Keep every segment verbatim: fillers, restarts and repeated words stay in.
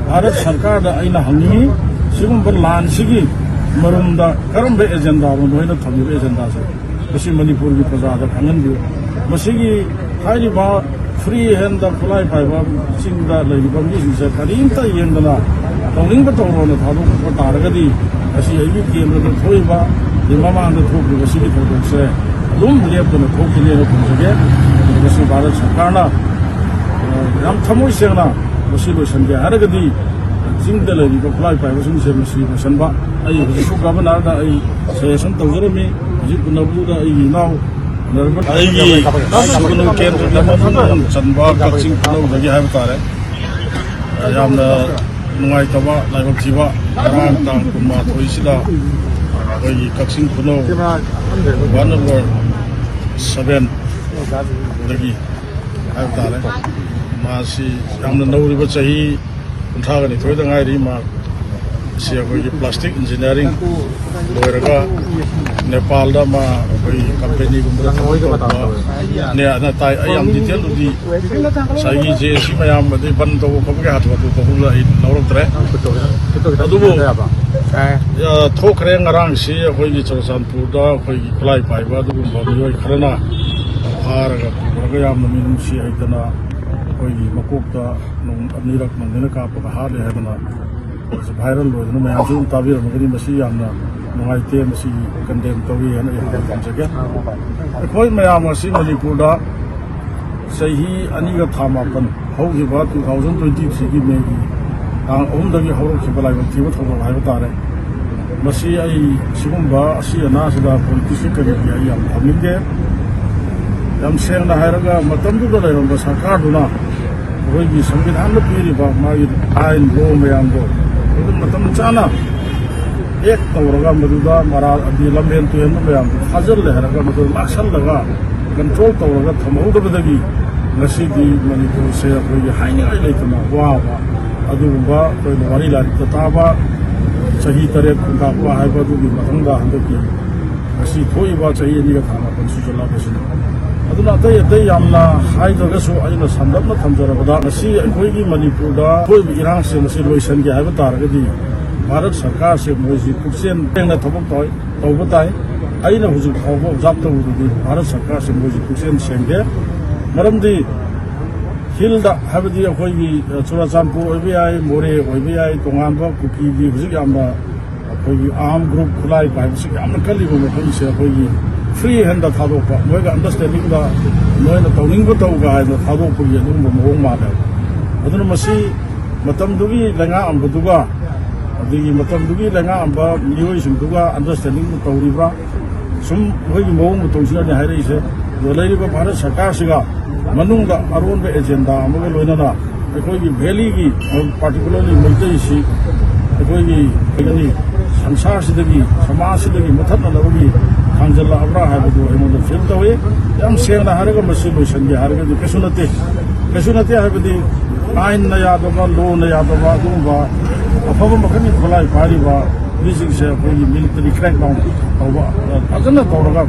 ꯚꯥꯔꯠ ꯁꯔꯀꯥꯔꯗ ꯑꯩꯅ ꯍꯪꯅꯤꯡꯏ, ꯁꯤꯒꯨꯝꯕ ꯂꯥꯟꯁꯤꯒꯤ ꯃꯔꯨꯝꯗ ꯀꯔꯝꯕ ꯑꯦꯖꯦꯟꯗꯥꯅꯣ ꯅꯣꯏꯅ ꯊꯝꯃꯤꯕ ꯑꯦꯖꯦꯟꯗꯥꯁꯦ? ꯃꯁꯤ ꯃꯅꯤꯄꯨꯔꯒꯤ ꯄ꯭ꯔꯖꯥꯗ ꯈꯪꯍꯟꯕꯤꯌꯨ꯫ ꯃꯁꯤꯒꯤ ꯍꯥꯏꯔꯤꯕ ꯐ꯭ꯔꯤ ꯍꯦꯟꯗ ꯈꯨꯠꯂꯥꯏ ꯄꯥꯏꯕ ꯆꯤꯡꯗ ꯂꯩꯔꯤꯕ ꯃꯤꯁꯤꯡꯁꯦ ꯀꯔꯤꯝꯇ ꯌꯦꯡꯗꯅ ꯇꯧꯅꯤꯡꯕ ꯇꯧꯔꯣꯅ ꯊꯥꯗꯣꯛꯄ ꯇꯥꯔꯒꯗꯤ, ꯉꯁꯤ ꯑꯩꯒꯤ ꯀꯦꯟꯗ꯭ꯔꯗ ꯊꯣꯛꯏꯕ, ꯑꯗꯩ ꯃꯃꯥꯡꯗ ꯊꯣꯛꯈꯤꯕ ꯁꯤꯒꯤ ꯊꯧꯗꯣꯛꯁꯦ ꯑꯗꯨꯝ ꯂꯦꯞꯇꯅ ꯊꯣꯛꯈꯤꯅꯦꯅ ꯈꯨꯝꯖꯒꯦ꯫ ꯑꯗꯨꯒ ꯃꯁꯤ ꯚꯥꯔꯠ ꯁꯔꯀꯥꯔꯅ, ꯑ, ꯌꯥꯝ ꯊꯃꯣꯏ ꯁꯦꯡꯅ ꯃꯁꯤ ꯂꯣꯏꯁꯤꯟꯒꯦ ꯍꯥꯏꯔꯒꯗꯤ, ꯆꯤꯡꯗ ꯂꯩꯔꯤꯕ ꯈꯨꯠꯂꯥꯏ ꯄꯥꯏꯕꯁꯤꯡꯁꯦ ꯃꯁꯤ ꯂꯣꯏꯁꯤꯟꯕ꯫ ꯑꯩ ꯍꯧꯖꯤꯛꯁꯨ ꯒꯚꯔꯅꯔꯗ ꯑꯩ ꯁꯖꯦꯁꯟ ꯇꯧꯖꯔꯝꯃꯤ꯫ ꯍꯧꯖꯤꯛ ꯎꯅꯕꯗꯨꯗ ꯑꯩꯒꯤ ꯏꯅꯥꯎ ꯑꯩꯒꯤ ꯀꯦꯟꯗ꯭ꯔꯒꯤ ꯃꯅꯨꯡ ꯆꯟꯕ ꯀꯛꯆꯤꯡ ꯈꯨꯅꯧꯗꯒꯤ ꯍꯥꯏꯕ ꯇꯥꯔꯦ꯫ ꯌꯥꯝꯅ ꯅꯨꯡꯉꯥꯏꯇꯕ, ꯂꯥꯏꯕꯛ ꯊꯤꯕ, ꯉꯔꯥꯡ ꯇꯥꯡ ꯀꯨꯟꯃꯥꯊꯣꯏꯁꯤꯗ ꯑꯩꯈꯣꯏꯒꯤ ꯀꯛꯆꯤꯡ ꯈꯨꯅꯧ ꯋꯥꯔꯗ ꯅꯝꯕꯔ ꯁꯚꯦꯟꯗꯒꯤ ꯍꯥꯏꯕ ꯇꯥꯔꯦ, ꯃꯥꯁꯤ ꯌꯥꯝꯅ ꯅꯧꯔꯤꯕ, ꯆꯍꯤ ꯀꯨꯟꯊ꯭ꯔꯥꯒ ꯅꯤꯊꯣꯏꯗ ꯉꯥꯏꯔꯤ꯫ ꯃꯥ ꯁꯤ ꯑꯩꯈꯣꯏꯒꯤ ꯄ꯭ꯂꯥꯁꯇꯤꯛ ꯏꯟꯖꯤꯅꯤꯌꯥꯔꯤꯡ ꯂꯣꯏꯔꯒ ꯅꯦꯄꯥꯜꯗ ꯃꯥ ꯑꯩꯈꯣꯏꯒꯤ ꯀꯝꯄꯦꯅꯤꯒꯨꯝꯕꯗ ꯊꯕꯛ ꯇꯧꯕꯅꯦ ꯑꯅ ꯇꯥꯏ꯫ ꯑꯩ ꯌꯥꯝ ꯗꯤꯇꯦꯜꯗꯨꯗꯤ ꯉꯁꯥꯏꯒꯤ ꯖꯦ ꯁꯤ ꯃꯌꯥꯝ ꯑꯗꯩ ꯕꯟ ꯇꯧꯕ ꯈꯣꯠꯄꯒꯤ ꯍꯥꯊꯨ ꯍꯥꯊꯨ ꯇꯧꯕꯗꯨꯗ ꯑꯩ ꯂꯧꯔꯛꯇ꯭ꯔꯦ꯫ ꯑꯗꯨꯕꯨ, ꯑ, ꯊꯣꯛꯈ꯭ꯔꯦ ꯉꯔꯥꯡꯁꯤ ꯑꯩꯈꯣꯏꯒꯤ ꯆꯨꯔꯆꯥꯟꯄꯨꯔꯗ ꯑꯩꯈꯣꯏꯒꯤ ꯈꯨꯠꯂꯥꯏ ꯄꯥꯏꯕ ꯑꯗꯨꯒꯨꯝꯕ ꯃꯤꯑꯣꯏ ꯈꯔꯅ ꯐꯥꯔꯒ ꯄꯨꯔꯒ ꯌꯥꯝꯅ ꯃꯤꯅꯨꯡꯁꯤ ꯍꯩꯇꯅ ꯑꯩꯈꯣꯏꯒꯤ ꯃꯀꯣꯛꯇ ꯅꯣꯡ ꯑꯅꯤꯔꯛ ꯅꯣꯡꯅꯤꯅ ꯀꯥꯞꯄꯒ ꯍꯥꯠꯂꯦ ꯍꯥꯏꯗꯅ ꯚꯥꯏꯔꯦꯜ ꯑꯣꯏꯗꯅ ꯃꯌꯥꯝꯁꯨ ꯑꯗꯨꯝ ꯇꯥꯕꯤꯔꯝꯃꯒꯅꯤ꯫ ꯃꯁꯤ ꯌꯥꯝꯅ ꯅꯨꯡꯉꯥꯏꯇꯦ, ꯃꯁꯤ ꯀꯟꯗꯦꯝ ꯇꯧꯏ ꯍꯥꯏꯅ ꯑꯩ ꯍꯥꯟꯅ ꯊꯝꯖꯒꯦ꯫ ꯑꯩꯈꯣꯏ ꯃꯌꯥꯝ ꯑꯁꯤ ꯃꯅꯤꯄꯨꯔꯗ ꯆꯍꯤ ꯑꯅꯤꯒ ꯊꯥ ꯃꯥꯄꯟ ꯍꯧꯈꯤꯕ two thousand twenty threeꯒꯤ ꯃꯦꯒꯤ ꯇꯥꯡ ꯑꯍꯨꯝꯗꯒꯤ ꯍꯧꯔꯛꯈꯤꯕ ꯂꯥꯏꯕꯛ ꯊꯤꯕ ꯊꯧꯗꯣꯛ ꯍꯥꯏꯕ ꯇꯥꯔꯦ꯫ ꯃꯁꯤ ꯑꯩ ꯁꯤꯒꯨꯝꯕ ꯑꯁꯤ ꯑꯅꯥꯁꯤꯗ ꯄꯣꯂꯤꯇꯤꯛꯁꯀꯤ ꯀꯔꯤꯒꯤ ꯑꯩ ꯌꯥꯝ ꯊꯝꯅꯤꯡꯗꯦ꯫ ꯌꯥꯝ ꯁꯦꯡꯅ ꯍꯥꯏꯔꯒ, ꯃꯇꯝꯗꯨꯗ ꯂꯩꯔꯝꯕ ꯁꯔꯀꯥꯔꯗꯨꯅ ꯑꯩꯈꯣꯏꯒꯤ ꯁꯪꯕꯤꯙꯥꯟꯅ ꯄꯤꯔꯤꯕ ꯃꯥꯒꯤ ꯑꯥꯏꯟ ꯂꯣ ꯃꯌꯥꯝꯗꯣ ꯑꯗꯨ ꯃꯇꯝ ꯆꯥꯅ ꯑꯦꯛ ꯇꯧꯔꯒ, ꯃꯗꯨꯗ ꯃꯔꯥꯜ ꯑꯗꯤ ꯂꯝꯍꯦꯟ ꯇꯨꯍꯦꯟꯕ ꯃꯌꯥꯝꯗꯣ ꯐꯥꯖꯤꯜꯂꯦ ꯍꯥꯏꯔꯒ, ꯃꯗꯨ ꯂꯥꯛꯁꯜꯂꯒ ꯀꯟꯇ꯭ꯔꯣꯜ ꯇꯧꯔꯒ ꯊꯝꯍꯧꯗꯕꯗꯒꯤ ꯉꯁꯤꯗꯤ ꯃꯅꯤꯄꯨꯔꯁꯦ ꯑꯩꯈꯣꯏꯒꯤ ꯍꯥꯏꯅꯤꯡꯉꯥꯏ ꯂꯩꯇꯅ ꯋꯥꯕ, ꯑꯗꯨꯒꯨꯝꯕ ꯑꯩꯈꯣꯏꯅ ꯋꯥꯔꯤ ꯂꯥꯏꯔꯤꯛꯇ ꯇꯥꯕ ꯆꯍꯤ ꯇꯔꯦꯠ ꯈꯨꯟꯇꯥꯛꯄ ꯍꯥꯏꯕ ꯑꯗꯨꯒꯤ ꯃꯇꯨꯡꯗ ꯍꯟꯗꯛꯀꯤ ꯉꯁꯤ ꯊꯣꯛꯏꯕ ꯆꯍꯤ ꯑꯅꯤꯒ ꯊꯥ ꯃꯥꯄꯟ ꯁꯨꯖꯜꯂꯛꯄꯁꯤꯅꯤ꯫ ꯑꯗꯨꯅ ꯑꯇꯩ ꯑꯇꯩ ꯌꯥꯝꯅ ꯍꯥꯏꯗ꯭ꯔꯒꯁꯨ, ꯑꯩꯅ ꯁꯝꯂꯞꯅ ꯊꯝꯖꯔꯕꯗ, ꯉꯁꯤ ꯑꯩꯈꯣꯏꯒꯤ ꯃꯅꯤꯄꯨꯔꯗ ꯊꯣꯛꯏꯕ ꯏꯔꯥꯡꯁꯤꯡ ꯑꯁꯤ ꯂꯣꯏꯁꯤꯟꯒꯦ ꯍꯥꯏꯕ ꯇꯥꯔꯒꯗꯤ, ꯚꯥꯔꯠ ꯁꯔꯀꯥꯔꯁꯦ ꯃꯣꯏꯁꯤ ꯄꯨꯛꯆꯦꯜ ꯁꯦꯡꯅ ꯊꯕꯛ ꯇꯧ-, ꯇꯧꯕ ꯇꯥꯏ꯫ ꯑꯩꯅ ꯍꯧꯖꯤꯛ ꯐꯥꯎꯕ ꯑꯣꯕꯖꯥꯔꯕ ꯇꯧꯕꯗꯗꯤ, ꯚꯥꯔꯠ ꯁꯔꯀꯥꯔꯁꯦ ꯃꯣꯏꯁꯤ ꯄꯨꯛꯆꯦꯜ ꯁꯦꯡꯗꯦ꯫ ꯃꯔꯝꯗꯤ ꯍꯤꯜꯗ, ꯍꯥꯏꯕꯗꯤ ꯑꯩꯈꯣꯏꯒꯤ, ꯑ, ꯆꯨꯔꯥꯆꯥꯟꯄꯨꯔ ꯑꯣꯏꯕ ꯌꯥꯏ, ꯃꯣꯔꯦ ꯑꯣꯏꯕ ꯌꯥꯏ, ꯇꯣꯉꯥꯟꯕ ꯀꯨꯀꯤꯒꯤ ꯍꯧꯖꯤꯛ ꯌꯥꯝꯅ ꯑꯩꯈꯣꯏꯒꯤ ꯑꯥꯔꯝ ꯒ꯭ꯔꯨꯞ, ꯈꯨꯠꯂꯥꯏ ꯄꯥꯏꯕꯁꯤ ꯌꯥꯝꯅ ꯀꯜꯂꯤꯕ ꯃꯐꯝꯁꯦ, ꯑꯩꯈꯣꯏꯒꯤ ꯐ꯭ꯔꯤ ꯍꯦꯟꯗ ꯊꯥꯗꯣꯛꯄ, ꯃꯣꯏꯒ ꯑꯟꯗꯔꯁ꯭ꯇꯦꯟꯗꯤꯡꯗ ꯅꯣꯏꯅ ꯇꯧꯅꯤꯡꯕ ꯇꯧ ꯀꯥꯏꯅ ꯊꯥꯗꯣꯛꯄꯒꯤ ꯑꯗꯨꯒꯨꯝꯕ ꯃꯑꯣꯡ ꯃꯥꯜꯂꯦꯕ꯫ ꯑꯗꯨꯅ ꯃꯁꯤ ꯃꯇꯝꯗꯨꯒꯤ ꯂꯩꯉꯥꯛꯑꯝꯕꯗꯨꯒ, ꯑꯗꯒꯤ ꯃꯇꯝꯗꯨꯒꯤ ꯂꯩꯉꯥꯛꯑꯝꯕ ꯃꯤꯑꯣꯏꯁꯤꯡꯗꯨꯒ ꯑꯟꯗꯔꯁ꯭ꯇꯦꯟꯗꯤꯡꯗꯨ ꯇꯧꯔꯤꯕ꯭ꯔꯥ? ꯁꯨꯝ ꯑꯩꯈꯣꯏꯒꯤ ꯃꯑꯣꯡ ꯃꯇꯧꯁꯤꯅꯅꯤ ꯍꯥꯏꯔꯛꯏꯁꯦ꯫ ꯑꯗꯣ ꯂꯩꯔꯤꯕ ꯚꯥꯔꯠ ꯁꯔꯀꯥꯔꯁꯤꯒ ꯃꯅꯨꯡꯗ ꯑꯔꯣꯟꯕ ꯑꯦꯖꯦꯟꯗꯥ ꯑꯃꯒ ꯂꯣꯏꯅꯅ ꯑꯩꯈꯣꯏꯒꯤ ꯚꯦꯂꯤꯒꯤ, ꯄꯥꯔꯇꯤꯀꯨꯂꯔꯂꯤ ꯃꯩꯇꯩꯁꯤ ꯑꯩꯈꯣꯏꯒꯤ, ꯀꯩ ꯍꯥꯏꯅꯤ, ꯁꯪꯁꯥꯔꯁꯤꯗꯒꯤ, ꯁꯃꯥꯖꯁꯤꯗꯒꯤ ꯃꯨꯊꯠꯅꯅꯕꯒꯤ ꯊꯥꯡꯖꯜꯂꯛꯑꯕ꯭ꯔꯥ ꯍꯥꯏꯕꯗꯨ ꯑꯩꯉꯣꯟꯗ ꯐꯤꯜ ꯇꯧꯏ꯫ ꯌꯥꯝ ꯁꯦꯡꯅ ꯍꯥꯏꯔꯒ, ꯃꯁꯤ ꯂꯣꯏꯁꯤꯟꯒꯦ ꯍꯥꯏꯔꯒꯗꯤ ꯀꯩꯁꯨ ꯅꯠꯇꯦ꯫ ꯀꯩꯁꯨ ꯅꯠꯇꯦ ꯍꯥꯏꯕꯗꯤ, ꯑꯥꯏꯟꯅ ꯌꯥꯗꯕ, ꯂꯣꯅ ꯌꯥꯗꯕ, ꯑꯗꯨꯒꯨꯝꯕ ꯑꯐꯕ ꯃꯈꯜꯒꯤ ꯈꯨꯠꯂꯥꯏ ꯄꯥꯏꯔꯤꯕ ꯃꯤꯁꯤꯡꯁꯦ ꯑꯩꯈꯣꯏꯒꯤ ꯃꯤꯂꯤꯇꯔꯤ ꯀ꯭ꯔꯦꯛ ꯗꯥꯎꯟ ꯇꯧꯕ, ꯐꯖꯅ ꯇꯧꯔꯒ,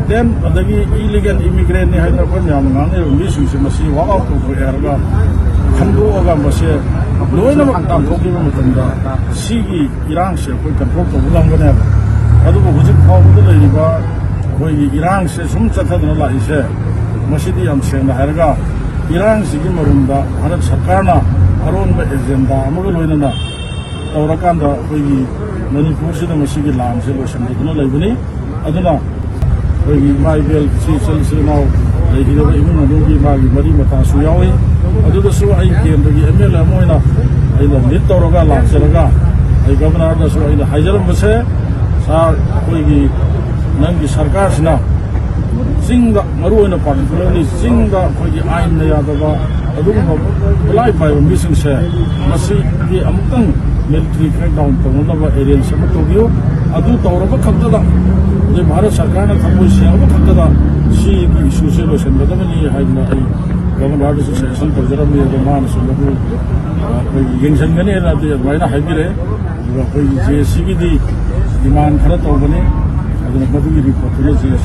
ꯗꯦꯟ ꯑꯗꯒꯤ ꯏꯂꯤꯒꯦꯜ ꯏꯃꯤꯒ꯭ꯔꯦꯟꯅꯤ ꯍꯥꯏꯗꯅ ꯑꯩꯈꯣꯏ ꯃꯌꯥꯝꯅ ꯉꯥꯡꯅꯔꯤꯕ ꯃꯤꯁꯤꯡꯁꯦ ꯃꯁꯤ ꯋꯥꯛ ꯑꯥꯎꯠ ꯇꯧꯊꯣꯛꯑꯦ ꯍꯥꯏꯔꯒ ꯈꯟꯗꯣꯛꯑꯒ ꯃꯁꯦ ꯂꯣꯏꯅꯃꯛ ꯇꯥꯟꯊꯣꯛꯈꯤꯕ ꯃꯇꯝꯗ ꯁꯤꯒꯤ ꯏꯔꯥꯡꯁꯦ ꯑꯩꯈꯣꯏ ꯀꯟꯇ꯭ꯔꯣꯜ ꯇꯧꯕ ꯉꯝꯒꯅꯦꯕ꯫ ꯑꯗꯨꯕꯨ ꯍꯧꯖꯤꯛ ꯐꯥꯎꯕꯗ ꯂꯩꯔꯤꯕ ꯑꯩꯈꯣꯏꯒꯤ ꯏꯔꯥꯡꯁꯦ ꯁꯨꯝ ꯆꯠꯊꯗꯨꯅ ꯂꯥꯛꯏꯁꯦ, ꯃꯁꯤꯗꯤ ꯌꯥꯝ ꯁꯦꯡꯅ ꯍꯥꯏꯔꯒ ꯏꯔꯥꯡꯁꯤꯒꯤ ꯃꯔꯨꯝꯗ ꯚꯥꯔꯠ ꯁꯔꯀꯥꯔꯅ ꯑꯔꯣꯟꯕ ꯑꯦꯖꯦꯟꯗꯥ ꯑꯃꯒ ꯂꯣꯏꯅꯅ ꯇꯧꯔꯀꯥꯟꯗ ꯑꯩꯈꯣꯏꯒꯤ ꯃꯅꯤꯄꯨꯔꯁꯤꯗ ꯃꯁꯤꯒꯤ ꯂꯥꯟꯁꯦ ꯂꯣꯏꯁꯤꯟꯕꯤꯗꯨꯅ ꯂꯩꯕꯅꯤ꯫ ꯑꯗꯨꯅ ꯑꯩꯈꯣꯏꯒꯤ ꯏꯃꯥ ꯏꯕꯦꯜ, ꯏꯆꯦ ꯏꯆꯜ ꯏꯆꯤꯜ ꯏꯅꯥꯎ ꯂꯩꯈꯤꯗꯕ ꯏꯃꯨꯡ ꯃꯅꯨꯡꯒꯤ ꯃꯥꯒꯤ ꯃꯔꯤ ꯃꯇꯥꯁꯨ ꯌꯥꯎꯏ꯫ ꯑꯗꯨꯗꯁꯨ ꯑꯩ ꯀꯦꯟꯗ꯭ꯔꯒꯤ ꯑꯦꯝ ꯑꯦꯜ ꯑꯦ ꯑꯃ ꯑꯣꯏꯅ ꯑꯩꯅ ꯂꯤꯗ ꯇꯧꯔꯒ ꯂꯥꯛꯆꯔꯒ, ꯑꯩ ꯒꯚꯔꯅꯔꯗꯁꯨ ꯑꯩꯅ ꯍꯥꯏꯖꯔꯝꯕꯁꯦ, ꯁꯥꯔ, ꯑꯩꯈꯣꯏꯒꯤ ꯅꯪꯒꯤ ꯁꯔꯀꯥꯔꯁꯤꯅ ꯆꯤꯡꯗ, ꯃꯔꯨꯑꯣꯏꯅ ꯄꯥꯔꯇꯤꯀꯨꯂꯔꯂꯤ ꯆꯤꯡꯗ ꯑꯩꯈꯣꯏꯒꯤ ꯑꯥꯏꯟꯅ ꯌꯥꯗꯕ ꯑꯗꯨꯒꯨꯝꯕ ꯈꯨꯠꯂꯥꯏ ꯄꯥꯏꯕ ꯃꯤꯁꯤꯡꯁꯦ, ꯃꯁꯤꯒꯤ ꯑꯃꯨꯛꯇꯪ ꯃꯤꯂꯤꯇꯔꯤ ꯀ꯭ꯔꯦꯛ ꯗꯥꯎꯟ ꯇꯧꯅꯅꯕ ꯑꯦꯔꯦꯟꯖ ꯑꯃ ꯇꯧꯕꯤꯌꯨ꯫ ꯑꯗꯨ ꯇꯧꯔꯕ ꯈꯛꯇꯗ, ꯑꯗꯩ ꯚꯥꯔꯠ ꯁꯔꯀꯥꯔꯅ ꯊꯃꯣꯏ ꯁꯦꯡꯉꯕ ꯈꯛꯇꯗ ꯁꯤꯒꯤ ꯏꯁꯨꯁꯦ ꯂꯣꯏꯁꯤꯟꯒꯗꯕꯅꯤ ꯍꯥꯏꯗꯅ ꯑꯩ ꯒꯚꯔꯅꯔꯗꯁꯨ ꯁꯖꯦꯁꯟ ꯇꯧꯖꯔꯝꯃꯤ꯫ ꯑꯗꯣ ꯃꯥꯅꯁꯨ ꯃꯗꯨ, ꯑ, ꯑꯩꯈꯣꯏ ꯌꯦꯡꯁꯤꯟꯒꯅꯤ ꯍꯥꯏꯅ ꯑꯗꯨ ꯑꯗꯨꯃꯥꯏꯅ ꯍꯥꯏꯕꯤꯔꯛꯑꯦ꯫ ꯑꯗꯨꯒ ꯑꯩꯈꯣꯏꯒꯤ ꯖꯦ ꯑꯦ ꯁꯤꯒꯤꯗꯤ ꯗꯤꯃꯥꯟ ꯈꯔ ꯇꯧꯕꯅꯤ꯫ ꯑꯗꯨꯅ ꯃꯗꯨꯒꯤ ꯔꯤꯄꯣꯔꯠꯇꯨꯅ ꯖꯦ ꯑꯦ ꯁꯤ